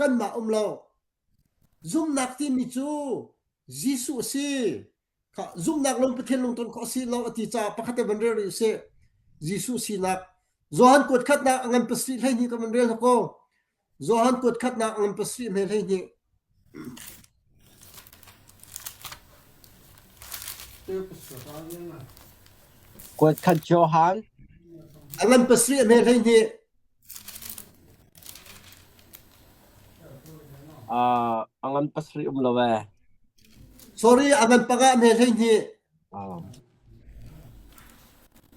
Kanmah um lo. Zumhnak timi cu Jesuh a si. Kha zumhnak lung Pathian lungton khawh a si lo a ti caah pakhat te van rel rih usih. Jesuh sinak. Johan kuat khatnak a ngan pasarih 12 ka van rel hna Johan kuat khatnak a ngan pasarih hme 12. Kuat khat Johan. A ngan pasarih a hme 12. Uh, a ngan pasarih um lo ee. Sorry, a ngan panga a hme 12. Uh.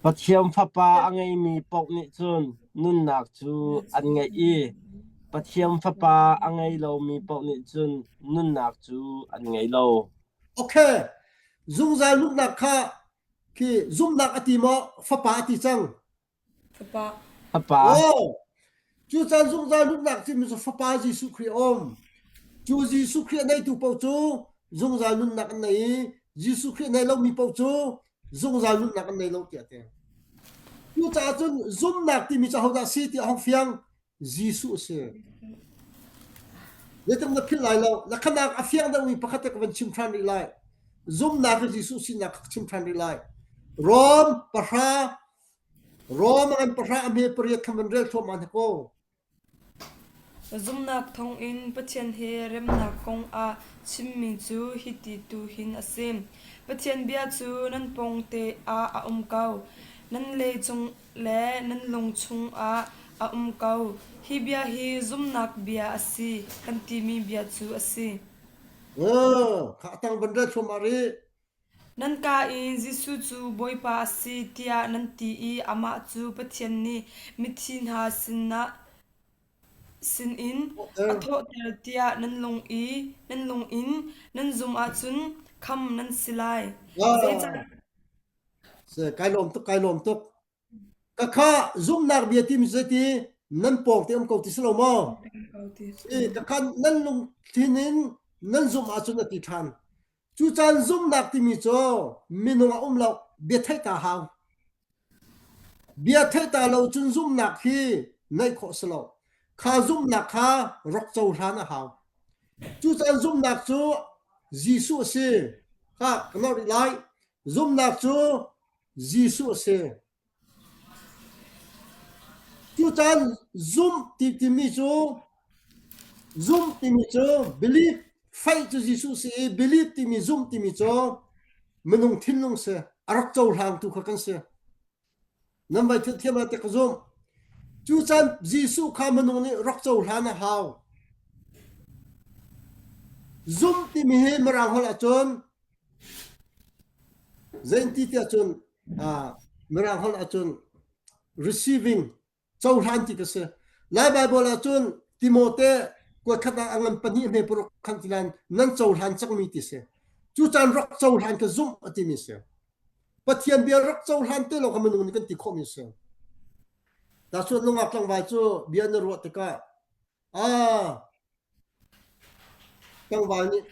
Pathian Fapa a ngeimi paoh nih cun nunnak cu an ngeih i Pathian Fapa a ngei lomi paoh nih cun nunnak cu an ngei lo. Okay. Zungzal nunnak kha khi zumhnak a ti maw fapa a ti cang? Fapa. Fapa. Oh, cu caan zungzal nunnak timi cu Fapa Jesuh Khrih a um. Cu Jesuh Khrih a neitu paoh cu zungzal nunnak an nei i Jesuh Khrih a nei lomi paoh cu zungzal nunnak an nei lo tiah a ti. Cucaah cun zumhnak timi cu ahodah a si ti a hong fiang Jesuh a si. Zeitin na philh lai lo. Na khanak a fiang deuhmi pakhat te ka van chim ṭhan rih lai. Zumhnak hi Jesuh sinak ka chim ṭhan rih lai. Rom pahra Rom a ngan pahra a hme pariat kha van rel thluahmah hna kaw. Zumhnak thawngin Pathian he remnak kong ah chimmi cu hiti tu hin a si. Pathian bia cu nan pawngte ah a um ko. Nan le cung le nan lung chungah a um ko. Hi bia hi zumhnak bia a si kan timi bia cu a si. Oh, kha tang van rel thluahmah rih. Nan ka in Jesuh cu Bawipa a si tiah nan ti i amah cu Pathian nih mithi hna sinah sinin a thawhter tiah nan lung i nan lung in nan zumh ahcun khamh nan si lai. Zeicah Kai lawm tuk, kai lawm tuk. Ka kha zumhnak bia timi cu zeiti nan pawng te um ko ti si lo maw? Ka kha nan lungthin in nan zumh ahcun a ti ṭhan. Cu caan zumhnak timi cu minung a um lo, bia theih ta hau. Bia theih ta lo cun zumhnak hi neih khawh si lo. Kha zumhnak kha rak cohlan a hau. Cu caan zumhnak cu Jesuh a si. Kha ka nolh rih lai. Zumhnak cu Jesuh a si. Cucan zumh ti timi cu zumh timi cu believe faith cu Jesuh si i believe timi zumh timi cu minung thinlung si a rak cohlangtu kha kan si. Nan vai thiam ah te ka zumh. Cucan Jesuh kha minung nih rak cohlan a hau. Zumh timi hi Mirang holh ahcun Zeinti tiah cun Mirang holh ahcun receiving cohlan ti ka si. Lai Baibal ahcun Timote kuatkhat ah a ngan pahnih hme paruk khan ti lan nan cohlan cangmi ti si. Cu caan rak cohlan ka zumh a timi si. Pathian bia rak cohlan te lo kha minung nih kan ti khawhmi si. Tahchuan nungak tlangval cu bia na ruah tikah Ah, tlangval nih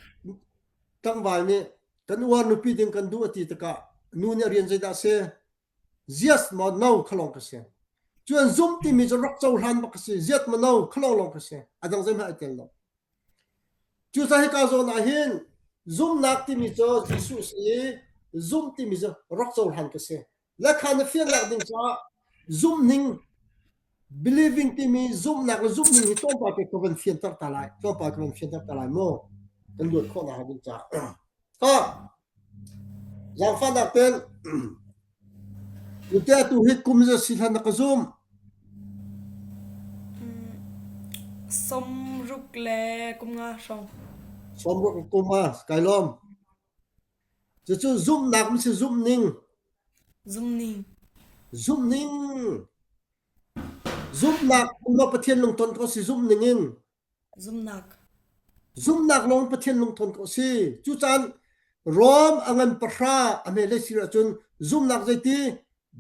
tlangval nih kan uar nupi ding kan duh a ti tikah nu nih a rian zeidah a si? Yes maw no kha lawng ka si. Cu an zumh timi cu rak cohlan bak ka si. Ziat maw no kha lawng lawng ka si. A dang zeihmanh ai tel lo. Cucaah hika zawn ah hin zumhnak timi cu Jesuh si i zumh timi cu rak cohlan ka si. Lekha na fiannak ding caah zumhning believing timi zumhnak le zumhning hi tlawmpal te ka van fianter ta lai. Tlawmpal ka van fianter ta lai mu. Kan luat khawh nak ding caah. Ha! Zaangfahnak ten Ute atu hi kum za si hlan na ka zum. Sawmruk le kum nga hrawng. Sawmruk le kum a kai lawm. Cucu zumhnak mi si zumhning. Zumhning. Zumhning. Zumhnak maw Pathian lungton ko si zumhning in. Zumhnak. Zumhnak lawng Pathian lungton ko si. Cucan Rom a ngan pahra a hme le sir ahcun zumhnak zeiti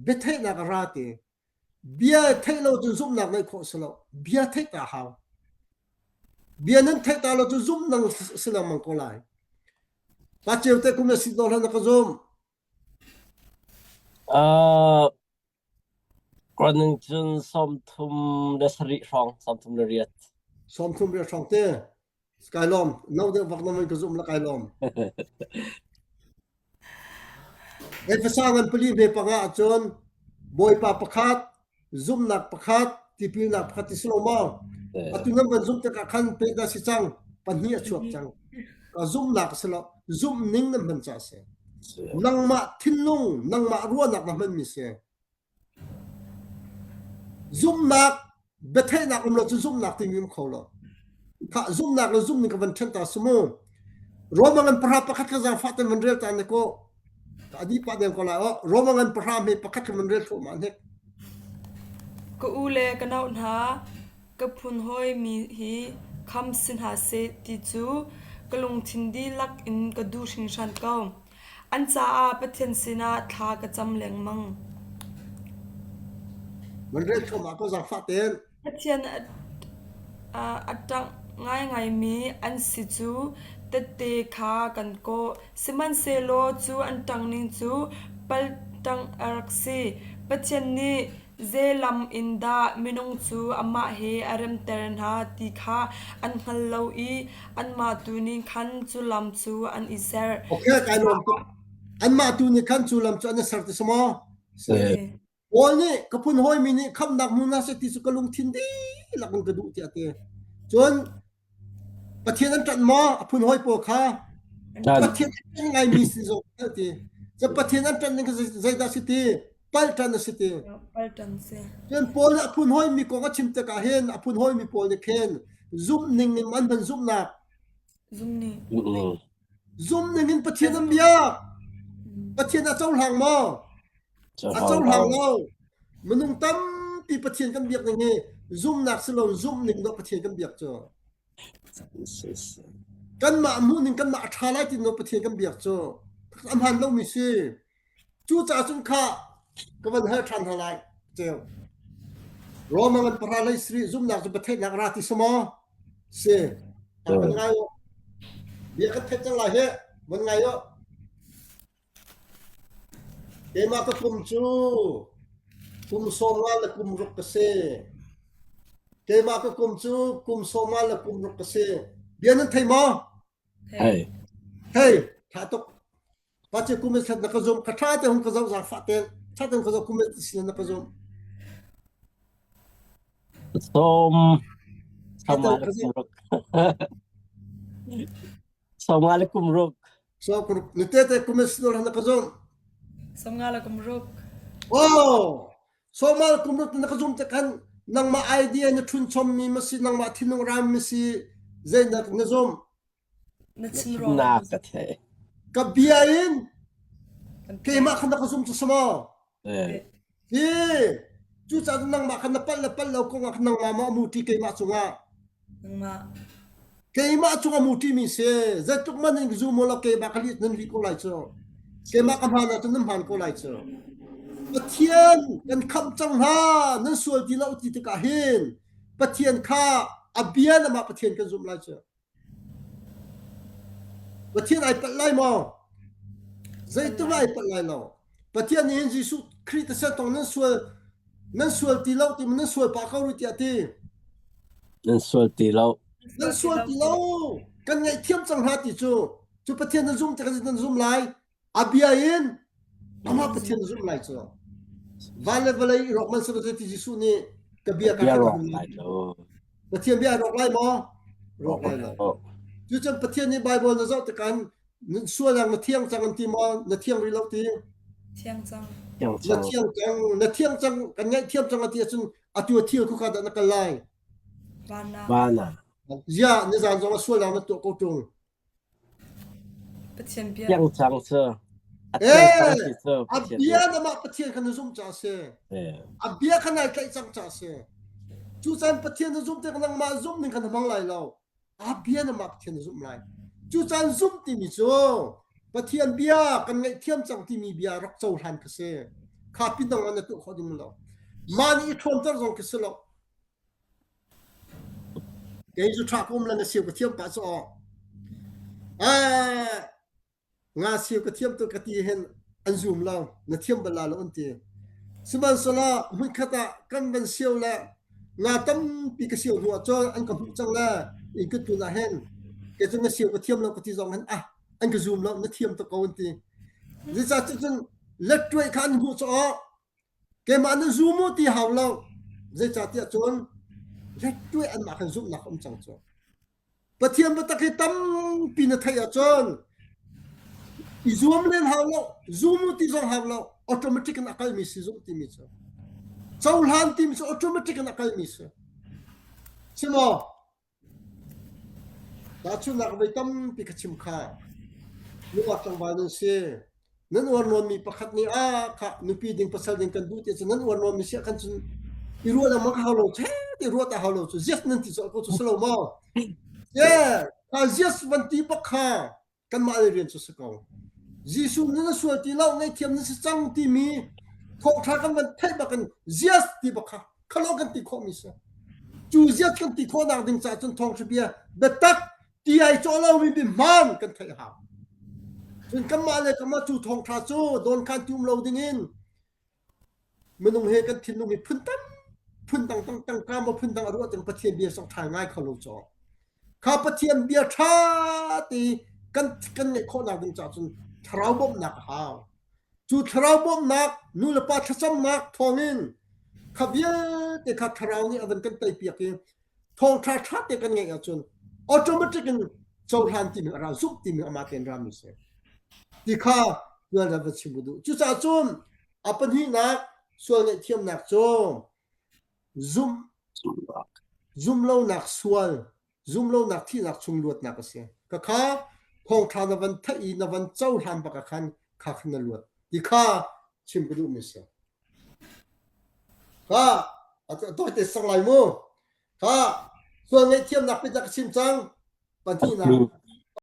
biatheihnak a ra ti. Bia theih lo cun zumhnak ngeih khawh si lo. Bia theih ta hau. Bia nan theih ta lo cu zumh nang si lengmang ko lai. Pa ceu te kum na si do hlan na ka zum. Uh, Running cun 34 hrawng, 34. 30 rial hrawng te. Kai lawm. No deuh vak na ka zum la kai lawm. Efesa ngan pali hme panga ahcun Bawipa pakhat, zumhnak pakhat, tipilnak pakhat ti si lo maw? Atu nan van zumh tikah khan pek dah si cang, pahnih a chuak cang. Ka zumhnak a si lo, zumh ning nan hman ca a si. Nangmah thinlung, nangmah ruahnak na hmanmi si. Zumhnak biatheihnak um lo cu zumhnak timi um kho lo. Khah zumhnak le zumhning ka van ṭhen ta si mu. Roma ngan pahra pakhat kha zaangfah ten van rel ta ne ko. Ka adi pah deng ko lai o. Roma ngan pahra hme pakhat kha van rel thluahmah hnik. Ka u le ka nau hna, ka phun hawimi hi kham si hna seh ti cu ka lungthin dihlak in ka duh hringhran ko. An caah Pathian sinah thla ka cam lengmang. Van rel thluahmah ko zaangfah ten. Pathian a ṭangh ngaingaimi an si cu tette kha kan kawh. Sihmanhsehlaw cu an ṭangning cu palṭangh a rak si. Pathian nih zei lam in dah minung cu amah he a remter hna ti kha an hngal lo i anmah tu nih khan cu lam cu an i ser. Okay, kai lawm tuk. Anmah tu nih khan cu lam cu an i ser ti si maw? Si. Paul nih ka phun hawimi nih khamhnak hmu hna seh ti cu ka lungthin dihlak in ka duh tiah a ti. Cun Pathian an ṭanh maw? A phun hawi pawl kha Pathian an ṭanh ngaimi si zong a ti. Cun Pathian an ṭanh ning kha zeidah si ti? Palh ṭan a si ti. Palh ṭan si. Cun Paul nih a phun hawimi kong a chim tikah hin a phun hawimi pawl nih khin zumh ning in an van zumhnak. Zumh ning. Zumh ning in Pathian an biak. Pathian a cohlang maw? A cohlang lo. Minung tampi Pathian kan biak ning hi zumhnak si lo zumh ning dawh Pathian kan biak cu. Kanmah hmuh ning kanmah a ṭha lai ti no Pathian kan biak cu a hmaan lomi si. Cucaah cun kha ka van hal ṭhan hna lai. Ceu. Roma ngan pahra lei sri zumhnak cu biatheihnak ra ti si maw? Si. Van ngai u. Bia kan theih cang lai hi. Van ngai u. Keimah ka kum cu kum 50 le kum ruk ka si. Keimah ka kum cu kum 50 le kum ruk ka si. Bia nan thei maw? Thei. Thei. Tha tuk. Pace kum in na ka zum. Ka tha te hung ka zoh zaangfah te. Tha te hung ka zoh kum in sin na ka zum. Sawm. Sawm le kum ruk. 50 le kum ruk. So kum ruk. Ni te kum sinol na ka zum. 50 le kum ruk. Oh! 50 le kum ruk na ka zum te kan nangmah idea na thun chom mi ma si nangmah thinlung ram mi si zei na na zum. Na chim ruang Na ka thei. Ka bia in keimah khan na ka zum cu sama. Eh. Hi cucaah nangmah khan na palh le palh lo kong ah khan nangmah maw a muṭi keimah cungah? Nangmah. Keimah cungah muṭi mi si. Zeitluk man in zum u law keimah ka lih nan lih ko lai cu. Keimah ka hmaan ahcun nan hmaan ko lai cu. Pathian kan khamh cang hna nan sual ti lo ti tikah hin Pathian kha a bia in amah Pathian kan zumh lai cu. Pathian ai palh lai maw? Zeitung ai palh lai lo. Pathian nih hin Jesuh Khrih thisen tong nan sual nan sual ti lo ti nan sual pah ko rih tiah ti. Nan sual ti lo. Nan sual ti lo. Kan ngaihthiam cang hna ti cu. Cu Pathian nan zum tik nan zum lai. A bia in amah Pathian na zumh lai cu. Van le vawlei i rawk man seh ti Jesuh nih ka bia ka Bia khat rawk lai lo. Pathian bia rawk lai maw? Rawk lai lo. Cucun Pathian nih Bible na zoh tikhan sualnak na thiang cang an ti maw? Na thiang rih lo ti? Thiang cang. Na thiang cang. Na thiang cang. Kan ngaihthiam cang a ti ahcun atu a thil khukha dah na kal lai? Van ah. Van ah. Ziah nizan zong a sualnak na tuah ko ṭung. Pathian bia. Thiang cang cu. A thiang cang ti cu A bia na mah Pathian kha na zumh caah a si. A bia kha nai tlaih cang caah a si. Cucan Pathian na zumh tik nangmah zumh ning kha na hmang lai lo. A bia na mah Pathian na zumh lai. Cucan zumh timi cu Pathian bia kan ngaihthiam cang timi bia rak cohlan kha si. Kha pin dang na tuah khawh ding lo. Mah nih i ṭhawnter zong khi si lo. Kei cu ṭha ka um le na siu ka thiam pah cu aw. Eh, nga siu ka thiam tuk ka ti hin an zum lo, na thiam bal la lo an ti. Sihmanhsehlaw hmunkhat ah kan van sio le. Nga tampi ka sio hnu ah cun an ka hmuh cang le inn ka tlun ah hin kei cu na sio ka thiam lo ka ti zong hin ah an ka zum lo na thiam tuk ko an ti. Zeicah cun lettuai kha an hmuh caah keimah na zum u ti hau lo. Zeicahtiah cun lettuai anmah khan zumhnak um cang cu. Pathian biatak hi tampi na theih ahcun i zuam len hau lo, zum u ti zong hau lo, automatic in a kalmi si zumh timi cu. Cohlan timi cu automatic in a kalmi si. Si maw? Tahchunhnak voi tampi ka chim kha. Nungak tlangval nan si. Nan uar nawnmi pakhat nih ah khah nupi ding pasal ding kan duh ti cu nan uar nawnmi si ah khan cun i ruah lengmang ka hau lo che ti ruah ta hau lo cu zias nan ti colh ko cu si lo maw? Yeah, kha zias van ti bak kha kanmah le rian cu si ko. Jesuh nih na sual ti lo ngaihthiam na si cang timi thawngṭha kan van theih bak in zias ti bak kha khalo kan ti khawhmi si. Cu zias kan ti khawhnak ding caah cun thawngṭha bia biatak ti ai cawh lomi bi hmaan kan theih hau. Cun kanmah le kanmah cu thawngṭha cu dawnkhan ti um lo dingin minung he kan thinlung hi phun tam phun dang tang tangka maw phun dang a ruah cang Pathian bia sok ṭha ngai kho lo caw. Kha Pathian bia ṭha ti kan kan ngeih khawhnak ding caah cun thlarau bawmhnak a hau. Cu thlarau bawmhnak nu le pa thlacamnak thawngin kha vialte kha thlarau nih a van kan teipiak i thawngṭha ṭha te kan ngeih ahcun automatic in cohlan timi a ra zumh timi amah tein rami si ti kha tuan va chim duh cucaah cun a pahnihnak sual ngaihthiamnak cu zumh zumhlonak sual zumhlonak thihnak chung luatnak a si ka kha thawngṭha na van theih i na van cohlan bak ah khan kha khan na luat ti kha chim ka duhmi si Kha a tawite sang lai mu. Kha sual ngaihthiamnak pit ka chim cang. Pahnihnak.